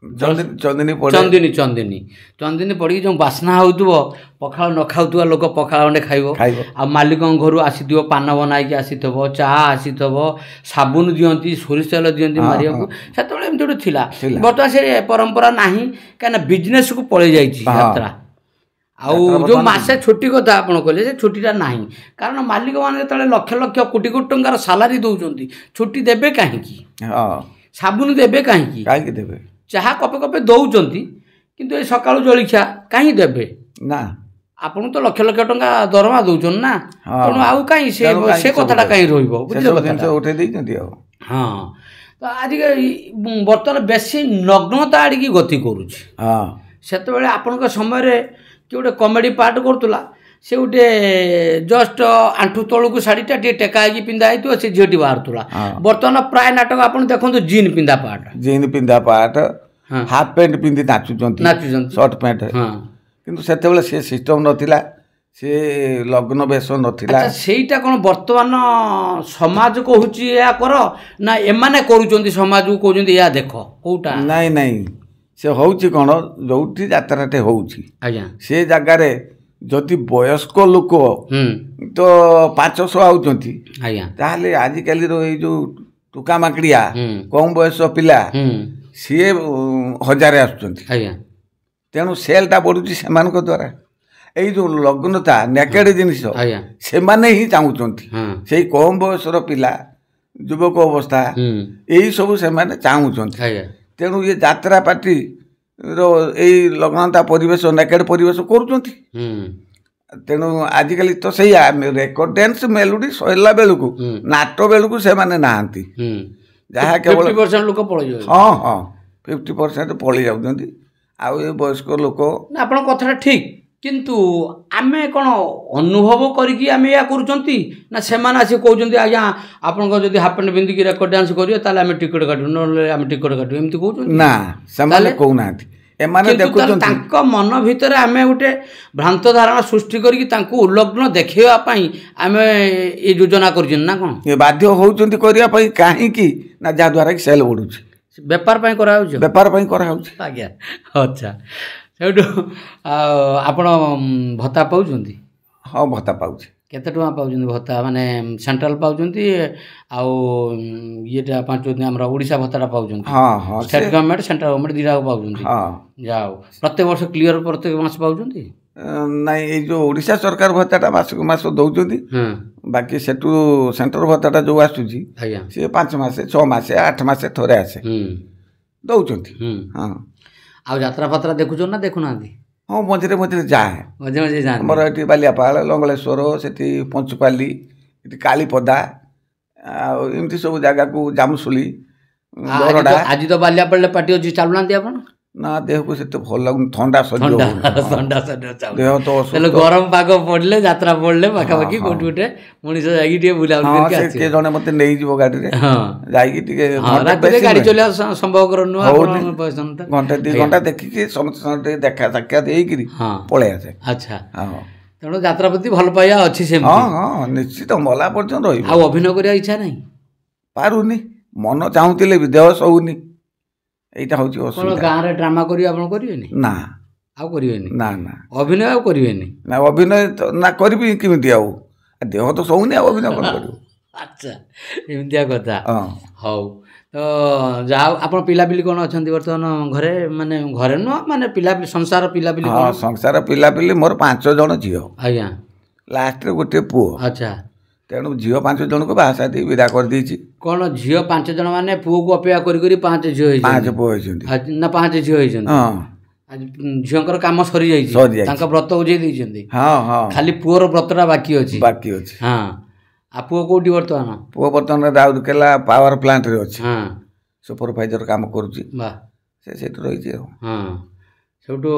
ଚନ୍ଦିନୀ, ଚନ୍ଦିନୀ, ଚନ୍ଦିନୀ, ଚନ୍ଦିନୀ ପଡ଼ିକି ଯେଉଁ ବାସ୍ନା ହେଉଥିବ, ପଖାଳ ନ ଖାଉଥିବା ଲୋକ ପଖାଳ ଖଣ୍ଡେ ଖାଇବ। ଆଉ ମାଲିକଙ୍କ ଘରୁ ଆସିଥିବ ପାନ ବନାଇକି ଆସିଥିବ, ଚା ଆସିଥିବ, ସାବୁନ ଦିଅନ୍ତି, ସୋରିଷ ତେଲ ଦିଅନ୍ତି ମାରିବାକୁ। ସେତେବେଳେ ଏମିତି ଗୋଟେ ଥିଲା, ବର୍ତ୍ତମାନ ସେ ପରମ୍ପରା ନାହିଁ, କାହିଁକିନା ବିଜନେସକୁ ପଳେଇ ଯାଇଛି ଯାତ୍ରା। ଆଉ ଯେଉଁ ମାସେ ଛୁଟି କଥା ଆପଣ କହିଲେ, ସେ ଛୁଟିଟା ନାହିଁ, କାରଣ ମାଲିକମାନେ ଯେତେବେଳେ ଲକ୍ଷ ଲକ୍ଷ କୋଟି କୋଟି ଟଙ୍କାର ସାଲାରୀ ଦେଉଛନ୍ତି, ଛୁଟି ଦେବେ କାହିଁକି? ସାବୁନ ଦେବେ କାହିଁକି? କାହିଁକି ଦେବେ? ଚାହା କପେ କପେ ଦେଉଛନ୍ତି, କିନ୍ତୁ ଏ ସକାଳୁ ଜଳଖିଆ କାହିଁ ଦେବେ? ନା, ଆପଣଙ୍କୁ ତ ଲକ୍ଷ ଲକ୍ଷ ଟଙ୍କା ଦରମା ଦେଉଛନ୍ତି ନା, ତେଣୁ ଆଉ କାହିଁ ସେ କଥାଟା କାହିଁ ରହିବ? ବୁଝିଲେ, ଉଠେଇ ଦେଇଛନ୍ତି ଆଉ। ହଁ, ତ ଆଜିକାଲି ବର୍ତ୍ତମାନ ବେଶୀ ନଗ୍ନତା ଆଡ଼ିକି ଗତି କରୁଛି। ସେତେବେଳେ ଆପଣଙ୍କ ସମୟରେ କିଏ ଗୋଟେ କମେଡ଼ି ପାର୍ଟ କରୁଥିଲା, ସେ ଗୋଟେ ଜଷ୍ଟ ଆଣ୍ଠୁ ତଳକୁ ଶାଢ଼ୀଟା ଟିକେ ଟେକା ହେଇକି ପିନ୍ଧା ହେଇଥିବ, ସେ ଝିଅଟି ବାହାରୁଥିଲା। ବର୍ତ୍ତମାନ ପ୍ରାୟ ନାଟକ ଆପଣ ଦେଖନ୍ତୁ ଜିନ୍ ପିନ୍ଧା ପାର୍ଟ, ଜିନ୍ ପିନ୍ଧା ପାର୍ଟ, ହାଫ୍ ପ୍ୟାଣ୍ଟ ପିନ୍ଧି ନାଚୁଛନ୍ତି, ନାଚୁଛନ୍ତି ସର୍ଟ ପ୍ୟାଣ୍ଟ। କିନ୍ତୁ ସେତେବେଳେ ସେ ସିଷ୍ଟମ ନଥିଲା, ସେ ଲଗ୍ନ ବେଶ ନଥିଲା। ସେଇଟା କ'ଣ ବର୍ତ୍ତମାନ ସମାଜ କହୁଛି ଏହା କର, ନା ଏମାନେ କରୁଛନ୍ତି ସମାଜକୁ କହୁଛନ୍ତି ଏହା ଦେଖ? କୋଉଟା? ନାଇଁ ନାଇଁ, ସେ ହେଉଛି କ'ଣ, ଯୋଉଠି ଯାତ୍ରାଟେ ହେଉଛି ଆଜ୍ଞା, ସେ ଜାଗାରେ ଯଦି ବୟସ୍କ ଲୋକ ତ 500 ଆଉଛନ୍ତି ଆଜ୍ଞା, ତାହେଲେ ଆଜିକାଲିର ଏଇ ଯେଉଁ ଟୁକା ମାକଡ଼ିଆ କମ୍ ବୟସ ପିଲା ସିଏ 1000 ଆସୁଛନ୍ତି ଆଜ୍ଞା। ତେଣୁ ସେଲ୍ଟା ବଢ଼ୁଛି ସେମାନଙ୍କ ଦ୍ୱାରା। ଏଇ ଯେଉଁ ଲଗ୍ନତା ନେକେଡ଼ ଜିନିଷ ସେମାନେ ହିଁ ଚାହୁଁଛନ୍ତି, ସେଇ କମ୍ ବୟସର ପିଲା, ଯୁବକ ଅବସ୍ଥା, ଏଇସବୁ ସେମାନେ ଚାହୁଁଛନ୍ତି। ତେଣୁ ଇଏ ଯାତ୍ରା ପାର୍ଟିର ଏଇ ଲଗ୍ନତା ପରିବେଶ, ନେକେଡ଼ ପରିବେଶ କରୁଛନ୍ତି। ତେଣୁ ଆଜିକାଲି ତ ସେଇଆ ରେକର୍ଡ ଡ୍ୟାନ୍ସ ମେଲୋଡି ସରିଲା ବେଳକୁ, ନାଟ ବେଳକୁ ସେମାନେ ନାହାନ୍ତି, ଯାହା କେବଳ ଲୋକ ପଳେଇ। ହଁ ହଁ, 50% ପଳେଇ ଯାଉଛନ୍ତି। ଆଉ ଏ ବୟସ୍କ ଲୋକ। ଆପଣଙ୍କ କଥାଟା ଠିକ୍, କିନ୍ତୁ ଆମେ କ'ଣ ଅନୁଭବ କରିକି ଆମେ ଏହା କରୁଛନ୍ତି, ନା ସେମାନେ ଆସି କହୁଛନ୍ତି ଆଜ୍ଞା ଆପଣଙ୍କ ଯଦି ହାଫ୍ ପ୍ୟାଣ୍ଟ ପିନ୍ଧିକି ରେକର୍ଡ ଡ୍ୟାନ୍ସ କରିବେ ତାହେଲେ ଆମେ ଟିକେଟ୍ କାଟିବୁ, ନହେଲେ ଆମେ ଟିକେଟ୍ କାଟିବୁ, ଏମିତି କହୁଛନ୍ତି? ନା, ସେମାନେ କହୁନାହାନ୍ତି, ଏମାନେ ଦେଖୁଛନ୍ତି। ତାଙ୍କ ମନ ଭିତରେ ଆମେ ଗୋଟେ ଭ୍ରାନ୍ତ ଧାରଣା ସୃଷ୍ଟି କରିକି ତାଙ୍କୁ ଉଲଗ୍ନ ଦେଖେଇବା ପାଇଁ ଆମେ ଏ ଯୋଜନା କରୁଛନ୍ତି ନା କ'ଣ? ବାଧ୍ୟ ହେଉଛନ୍ତି କରିବା ପାଇଁ, କାହିଁକି ନା ଯାହାଦ୍ୱାରା କି ସେଲ୍ ବଢ଼ୁଛି, ବେପାର ପାଇଁ କରାହେଉଛି, ବେପାର ପାଇଁ କରାହେଉଛି ଆଜ୍ଞା। ଆଚ୍ଛା, ସେଇଠୁ ଆଉ ଆପଣ ଭତ୍ତା ପାଉଛନ୍ତି? ହଁ, ଭତ୍ତା ପାଉଛି। କେତେ ଟଙ୍କା ପାଉଛନ୍ତି ଭତ୍ତା? ମାନେ ସେଣ୍ଟ୍ରାଲ ପାଉଛନ୍ତି ଆଉ ଇଏଟା ପାଉଛନ୍ତି ଆମର ଓଡ଼ିଶା ଭତ୍ତାଟା ପାଉଛନ୍ତି? ହଁ ହଁ, ଷ୍ଟେଟ୍ ଗଭର୍ଣ୍ଣମେଣ୍ଟ ସେଣ୍ଟ୍ରାଲ ଗଭର୍ଣ୍ଣମେଣ୍ଟ ଦୁଇଟା ପାଉଛନ୍ତି। ହଁ, ଯାହା ହଉ। ପ୍ରତ୍ୟେକ ବର୍ଷ କ୍ଲିଅର ପ୍ରତ୍ୟେକ ମାସ ପାଉଛନ୍ତି? ନାଇଁ, ଏଇ ଯେଉଁ ଓଡ଼ିଶା ସରକାର ଭତ୍ତାଟା ମାସକୁ ମାସ ଦେଉଛନ୍ତି, ବାକି ସେଠୁ ସେଣ୍ଟ୍ରାଲ ଭତ୍ତାଟା ଯେଉଁ ଆସୁଛି ଆଜ୍ଞା, ସିଏ 5 ମାସେ 6 ମାସେ 8 ମାସେ ଥରେ ଆସେ, ଦେଉଛନ୍ତି। ହଁ। ଆଉ ଯାତ୍ରା ଫାତ୍ରା ଦେଖୁଛନ୍ତି ନା ଦେଖୁନାହାନ୍ତି? ହଁ, ମଝିରେ ମଝିରେ ଯାଏ। ମଝିରେ ମଝିରେ ଯାଆନ୍ତି? ଆମର ଏଠି ବାଲିଆପାଳ, ଲଙ୍ଗଳେଶ୍ୱର, ସେଠି ପଞ୍ଚୁପାଲି, ଏଠି କାଳିପଦା, ଆଉ ଏମିତି ସବୁ ଜାଗାକୁ, ଜାମୁଶୁଳି, ବରଡ଼ା। ଆଜି ତ ବାଲିଆପାଳରେ ପାର୍ଟି ଅଛି, ଚାଲୁନାହାନ୍ତି ଆପଣ? ନା, ଦେହକୁ ସେତେ ଭଲ ଲାଗୁନି, ଥଣ୍ଡା ସହ୍ୟ, ଥଣ୍ଡା ଦେହ ତ। ହେଲେ ଗରମ ପାଗ ପଡ଼ିଲେ, ଯାତ୍ରା ପଡ଼ିଲେ ପାଖାପାଖି କୋଉଠି ଗୋଟେ ମଣିଷ ଯାଇକି ଟିକେ ବୁଲାବୁଲି କରିକି କିଏ ଜଣେ ମତେ ନେଇଯିବ ଗାଡ଼ିରେ, ଯାଇକି ଟିକେ ରାତିରେ ଗାଡ଼ି ଚଲେଇବା ସମ୍ଭବକର ନୁହଁ, ଘଣ୍ଟା 2 ଘଣ୍ଟା ଦେଖିକି ସମସ୍ତ ସାଙ୍ଗେ ଟିକେ ଦେଖା ସାକ୍ଷାତ ହେଇକିରି ପଳେଇ ଆସେ। ଆଚ୍ଛା, ତେଣୁ ଯାତ୍ରା ପ୍ରତି ଭଲ ପାଇବା ଅଛି ସେମିତି? ହଁ ହଁ, ନିଶ୍ଚିତ, ମଲା ପର୍ଯ୍ୟନ୍ତ ରହିବ। ଆଉ ଅଭିନୟ କରିବା ଇଚ୍ଛା ନାହିଁ? ପାରୁନି, ମନ ଚାହୁଁଥିଲେ ବି ଦେହ ସହୁନି, ଏଇଟା ହେଉଛି ଅସୁବିଧା। ଗାଁରେ ଡ୍ରାମା କରିବେ ଆପଣ? କରିବେନି? ନା, ଆଉ କରିବେନି? ନା ନା, ଅଭିନୟ ଆଉ କରିବେନି? ନା, ଅଭିନୟ ନା କରିବି କେମିତି, ଆଉ ଦେହ ତ ସହୁନି, ଆଉ ଅଭିନୟ କ'ଣ କରିବୁ? ଆଚ୍ଛା, ଏମିତିଆ କଥା। ହଉ, ତ ଯାହା ଆପଣ ପିଲାପିଲି କ'ଣ ଅଛନ୍ତି ବର୍ତ୍ତମାନ ଘରେ? ମାନେ ଘରେ ନୁହଁ, ମାନେ ପିଲାପିଲି, ସଂସାର ପିଲାପିଲି? ହଁ, ସଂସାର ପିଲାପିଲି ମୋର 5 ଜଣ ଝିଅ ଆଜ୍ଞା, ଲାଷ୍ଟରେ ଗୋଟିଏ ପୁଅ। ଆଚ୍ଛା, ତେଣୁ ଝିଅ 5 ଜଣଙ୍କୁ ବାହା ସାହା ଦେଇ ବିଦା କରିଦେଇଛି। କ'ଣ ଝିଅ 5 ଜଣ? ମାନେ ପୁଅକୁ ଅପେକ୍ଷା କରି କରି 5 ଝିଅ ହେଇଛନ୍ତି? 5 ପୁଅ ହେଇଛନ୍ତି ନା 5 ଝିଅ ହେଇଛନ୍ତି? ହଁ। ଆଜି ଝିଅଙ୍କର କାମ ସରିଯାଇଛି, ସରିଯାଇଛି। ତାଙ୍କ ବ୍ରତ ବୁଝେଇ ଦେଇଛନ୍ତି। ହଁ ହଁ, ଖାଲି ପୁଅର ବ୍ରତଟା ବାକି ଅଛି। ବାକି ଅଛି। ହଁ, ଆଉ ପୁଅ କୋଉଠି ବର୍ତ୍ତମାନ? ପୁଅ ବର୍ତ୍ତମାନ ରାଉରକେଲା ପାୱାର ପ୍ଲାଣ୍ଟରେ ଅଛି, ସୁପରଭାଇଜର କାମ କରୁଛି। ବାহ। ସେ ସେଇଠି ରହିଛି ଆଉ। ହଁ, ସେଇଠୁ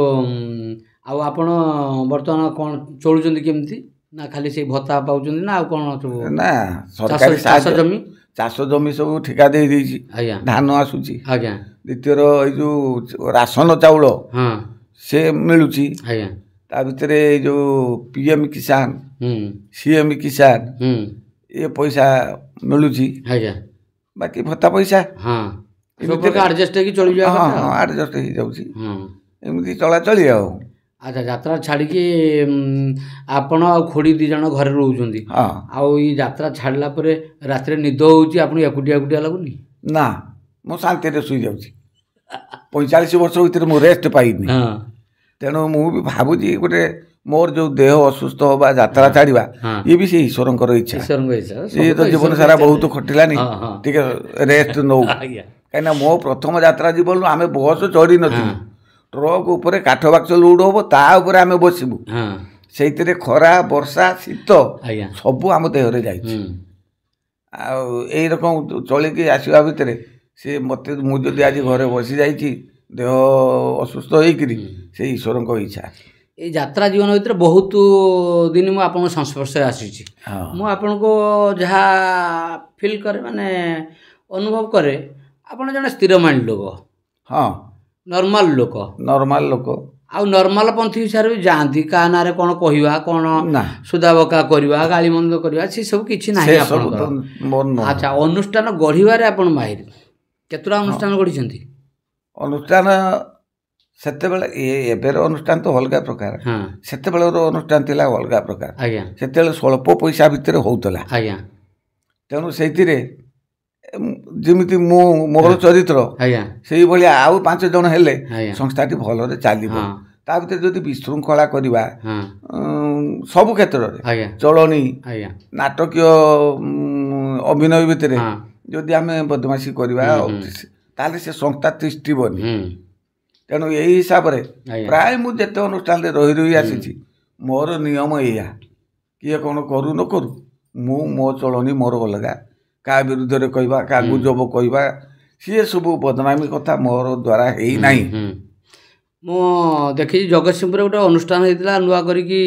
ଆଉ ଆପଣ ବର୍ତ୍ତମାନ କ'ଣ ଚଳୁଛନ୍ତି କେମିତି? ନା ଖାଲି ସେଇ ଭତ୍ତା ପାଉଛନ୍ତି ନା ଆଉ କ'ଣ ସବୁ? ନା, ସରକାରୀ ଚାଷ ଜମି? ଚାଷ ଜମି ସବୁ ଠିକା ଦେଇ ଦେଇଛି। ଆଜ୍ଞା। ଧାନ ଆସୁଛି। ଆଜ୍ଞା। ଦ୍ୱିତୀୟର ଏଇ ଯୋଉ ରାସନ ଚାଉଳ ସେ ମିଳୁଛି। ଆଜ୍ଞା। ତା ଭିତରେ ଏଇ ଯୋଉ PM କିଷାନ, CM କିଷାନ, ଏ ପଇସା ମିଳୁଛି। ଆଜ୍ଞା। ବାକି ଭତ୍ତା ପଇସା। ହଁ, ସବୁ ପ୍ରକାର ଆଡ଼ଜଷ୍ଟ ହେଇକି ଚଳିଯିବା। ହଁ ହଁ, ଆଡ଼ଜଷ୍ଟ ହେଇଯାଉଛି ଏମିତି ଚଳାଚଳି ଆଉ। ଆଚ୍ଛା, ଯାତ୍ରା ଛାଡ଼ିକି ଆପଣ ଆଉ ଖୁଡ଼ି 2 ଜଣ ଘରେ ରହୁଛନ୍ତି? ହଁ। ଆଉ ଏଇ ଯାତ୍ରା ଛାଡ଼ିଲା ପରେ ରାତିରେ ନିଦ ହେଉଛି ଆପଣଙ୍କୁ ଏକୁଟିଆ ଏକୁଟିଆ ଲାଗୁନି? ନା, ମୁଁ ଶାନ୍ତିରେ ଶୋଇଯାଉଛି। 45 ବର୍ଷ ଭିତରେ ମୁଁ ରେଷ୍ଟ ପାଇନି, ତେଣୁ ମୁଁ ବି ଭାବୁଛି ଗୋଟେ ମୋର ଯୋଉ ଦେହ ଅସୁସ୍ଥ ହବା, ଯାତ୍ରା ଛାଡ଼ିବା, ଇଏ ବି ସେ ଈଶ୍ୱରଙ୍କର ଇଚ୍ଛା। ଈଶ୍ୱରଙ୍କ ଇଚ୍ଛା। ଇଏ ତ ଜୀବନ ସାରା ବହୁତ ଖଟିଲାନି, ଟିକେ ରେଷ୍ଟ ନଉ। କାହିଁକିନା ମୋ ପ୍ରଥମ ଯାତ୍ରା ଜୀବନରୁ ଆମେ ବସ୍ ଚଢ଼ି ନଥିଲୁ, ଟ୍ରକ୍ ଉପରେ କାଠ ବାକ୍ସ ଲୋଡ଼ ହବ, ତା ଉପରେ ଆମେ ବସିବୁ, ସେଇଥିରେ ଖରା ବର୍ଷା ଶୀତ ସବୁ ଆମ ଦେହରେ ଯାଇଛି। ଆଉ ଏଇରକମ ଚଳିକି ଆସିବା ଭିତରେ ସେ ମୋତେ, ମୁଁ ଯଦି ଆଜି ଘରେ ବସି ଯାଇଛି ଦେହ ଅସୁସ୍ଥ ହେଇକିରି, ସେ ଈଶ୍ୱରଙ୍କ ଇଚ୍ଛା। ଏଇ ଯାତ୍ରା ଜୀବନ ଭିତରେ ବହୁତ ଦିନ ମୁଁ ଆପଣଙ୍କ ସଂସ୍ପର୍ଶରେ ଆସିଛି। ମୁଁ ଆପଣଙ୍କୁ ଯାହା ଫିଲ୍ କରେ, ମାନେ ଅନୁଭବ କରେ, ଆପଣ ଜଣେ ସ୍ଥିର ମାଇଣ୍ଡ ଲୋକ। ହଁ, ନର୍ମାଲ ଲୋକ। ନର୍ମାଲ ଲୋକ। ଆଉ ନର୍ମାଲ ପନ୍ଥୀ ହିସାବରେ ବି ଯାଆନ୍ତି, କାହା ନାଁରେ କ'ଣ କହିବା, କ'ଣ ସୁଧା ବକା କରିବା, ଗାଳି ମନ୍ଦ କରିବା, ସେ ସବୁ କିଛି ନାହିଁ ଆପଣଙ୍କର। ଆଚ୍ଛା, ଅନୁଷ୍ଠାନ ଗଢ଼ିବାରେ ଆପଣ ମାହିର। କେତେଟା ଅନୁଷ୍ଠାନ ଗଢ଼ିଛନ୍ତି? ଅନୁଷ୍ଠାନ ସେତେବେଳେ, ଏବେର ଅନୁଷ୍ଠାନ ତ ଅଲଗା ପ୍ରକାର, ସେତେବେଳର ଅନୁଷ୍ଠାନ ଥିଲା ଅଲଗା ପ୍ରକାର। ଆଜ୍ଞା। ସେତେବେଳେ ସ୍ୱଳ୍ପ ପଇସା ଭିତରେ ହଉଥିଲା। ଆଜ୍ଞା। ତେଣୁ ସେଇଥିରେ ଯେମିତି ମୁଁ ମୋର ଚରିତ୍ର, ଆଜ୍ଞା, ସେଇଭଳିଆ ଆଉ 5 ଜଣ ହେଲେ ସଂସ୍ଥାଟି ଭଲରେ ଚାଲିବ। ତା ଭିତରେ ଯଦି ବିଶୃଙ୍ଖଳା କରିବା ସବୁ କ୍ଷେତ୍ରରେ, ଚଳଣି, ନାଟକୀୟ ଅଭିନୟ ଭିତରେ ଯଦି ଆମେ ବଦମାସି କରିବା, ତାହେଲେ ସେ ସଂସ୍ଥା ତିଷ୍ଠିବନି। ତେଣୁ ଏଇ ହିସାବରେ ପ୍ରାୟ ମୁଁ ଯେତେ ଅନୁଷ୍ଠାନରେ ରହି ରହି ଆସିଛି, ମୋର ନିୟମ ଏଇଆ, କିଏ କ'ଣ କରୁ ନ କରୁ, ମୁଁ ମୋ ଚଳଣି ମୋର ଅଲଗା। କାହା ବିରୁଦ୍ଧରେ କହିବା, କାହା ଗୁଜବ କହିବା, ସିଏ ସବୁ ବଦନାମୀ କଥା ମୋର ଦ୍ୱାରା ହେଇନାହିଁ। ମୁଁ ଦେଖିଛି ଜଗତସିଂହପୁରରେ ଗୋଟେ ଅନୁଷ୍ଠାନ ହେଇଥିଲା ନୂଆ କରିକି,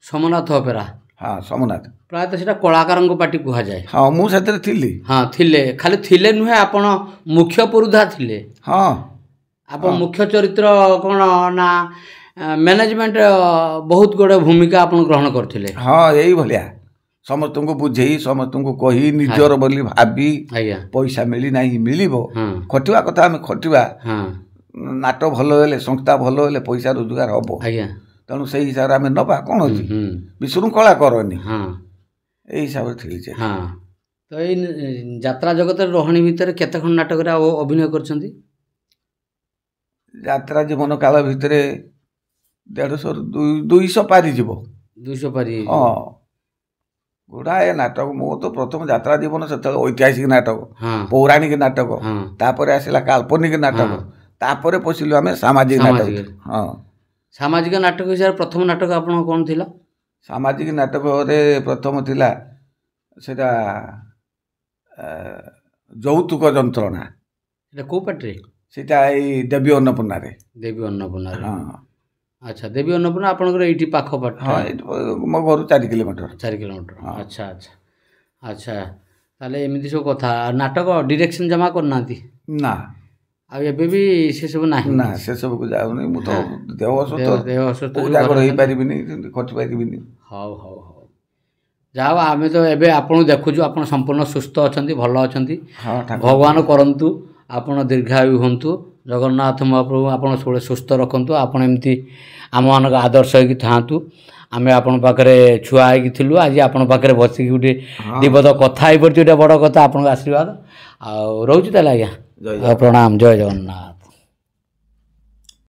ସୋମନାଥ ଅପେରା। ହଁ, ସୋମନାଥ। ପ୍ରାୟତଃ ସେଇଟା କଳାକାରଙ୍କ ପାର୍ଟି କୁହାଯାଏ। ହଁ, ମୁଁ ସେଥିରେ ଥିଲି। ହଁ, ଥିଲେ, ଖାଲି ଥିଲେ ନୁହେଁ, ଆପଣ ମୁଖ୍ୟ ପୁରୁଧା ଥିଲେ। ହଁ, ଆପଣ ମୁଖ୍ୟ ଚରିତ୍ର କ'ଣ ନା ମ୍ୟାନେଜମେଣ୍ଟ ବହୁତ ଗୁଡ଼େ ଭୂମିକା ଆପଣ ଗ୍ରହଣ କରିଥିଲେ। ହଁ, ଏଇଭଳିଆ ସମସ୍ତଙ୍କୁ ବୁଝେଇ, ସମସ୍ତଙ୍କୁ କହି, ନିଜର ବୋଲି ଭାବି। ଆଜ୍ଞା। ପଇସା ମିଳିନାହିଁ, ମିଳିବ, ଖଟିବା କଥା ଆମେ ଖଟିବା। ନାଟ ଭଲ ହେଲେ, ସଂସ୍ଥା ଭଲ ହେଲେ ପଇସା ରୋଜଗାର ହବ। ଆଜ୍ଞା। ତେଣୁ ସେଇ ହିସାବରେ ଆମେ ନେବା, କ'ଣ ଅଛି, ବିଶୃଙ୍ଖଳା କରନି, ଏଇ ହିସାବରେ ଥିଲି। ହଁ, ତ ଏଇ ଯାତ୍ରା ଜଗତରେ ରହଣି ଭିତରେ କେତେ ଖଣ୍ଡ ନାଟକରେ ଆଉ ଅଭିନୟ କରିଛନ୍ତି? ଯାତ୍ରା ଜୀବନ କାଳ ଭିତରେ 150 200 ପାରିଯିବ। 200 ପାରି? ହଁ, ଗୁଡ଼ାଏ ନାଟକ। ମୁଁ ତ ପ୍ରଥମ ଯାତ୍ରା ଜୀବନ ସେତେବେଳେ ଐତିହାସିକ ନାଟକ, ପୌରାଣିକ ନାଟକ, ତାପରେ ଆସିଲା କାଳ୍ପନିକ ନାଟକ, ତାପରେ ପଶିଲୁ ଆମେ ସାମାଜିକ ନାଟକ। ହଁ, ସାମାଜିକ ନାଟକ ହିସାବରେ ପ୍ରଥମ ନାଟକ ଆପଣଙ୍କ କ'ଣ ଥିଲା? ସାମାଜିକ ନାଟକରେ ପ୍ରଥମ ଥିଲା ସେଟା ଯୌତୁକ ଯନ୍ତ୍ରଣା। ସେଟା କୋଉ ପାର୍ଟିରେ? ସେଇଟା ଏଇ ଦେବୀ ଅନ୍ନପୂର୍ଣ୍ଣାରେ। ଦେବୀ ଅନ୍ନପୂର୍ଣ୍ଣାରେ। ହଁ। ଆଚ୍ଛା, ଦେବୀ ଅନ୍ନପୂର୍ଣ୍ଣା ଆପଣଙ୍କର ଏଇଠି ପାଖ ପାଟ? ହଁ, ଏଇଠି ମୋ ଘରୁ 4 କିଲୋମିଟର। 4 କିଲୋମିଟର। ଆଚ୍ଛା ଆଚ୍ଛା ଆଚ୍ଛା, ତାହେଲେ ଏମିତି ସବୁ କଥା। ନାଟକ ଡିରେକ୍ସନ୍ ଜମା କରୁନାହାନ୍ତି? ନା। ଆଉ ଏବେ ବି ସେସବୁ ନାହିଁ? ନା, ସେସବୁକୁ ଯାଉନି ମୁଁ ତ, ଦେହ ଅସୁସ୍ଥ, ଦେହ ଅସୁସ୍ଥ, ଉଜାଗର ହେଇପାରିବିନି, ଖଟି ପାରିବିନି। ହଉ ହଉ ହଉ, ଯାହା ହଉ, ଆମେ ତ ଏବେ ଆପଣଙ୍କୁ ଦେଖୁଛୁ, ଆପଣ ସମ୍ପୂର୍ଣ୍ଣ ସୁସ୍ଥ ଅଛନ୍ତି, ଭଲ ଅଛନ୍ତି। ଭଗବାନ କରନ୍ତୁ ଆପଣ ଦୀର୍ଘାୟୁ ହୁଅନ୍ତୁ, ଜଗନ୍ନାଥ ମହାପ୍ରଭୁ ଆପଣ ସବୁବେଳେ ସୁସ୍ଥ ରଖନ୍ତୁ, ଆପଣ ଏମିତି ଆମମାନଙ୍କ ଆଦର୍ଶ ହେଇକି ଥାଆନ୍ତୁ। ଆମେ ଆପଣଙ୍କ ପାଖରେ ଛୁଆ ହେଇକି ଥିଲୁ, ଆଜି ଆପଣଙ୍କ ପାଖରେ ବସିକି ଗୋଟେ ଦିପଦ କଥା ହେଇପାରୁଛୁ, ଏଇଟା ବଡ଼ କଥା, ଆପଣଙ୍କ ଆଶୀର୍ବାଦ। ଆଉ ରହୁଛି ତାହେଲେ ଆଜ୍ଞା, ପ୍ରଣାମ, ଜୟ ଜଗନ୍ନାଥ।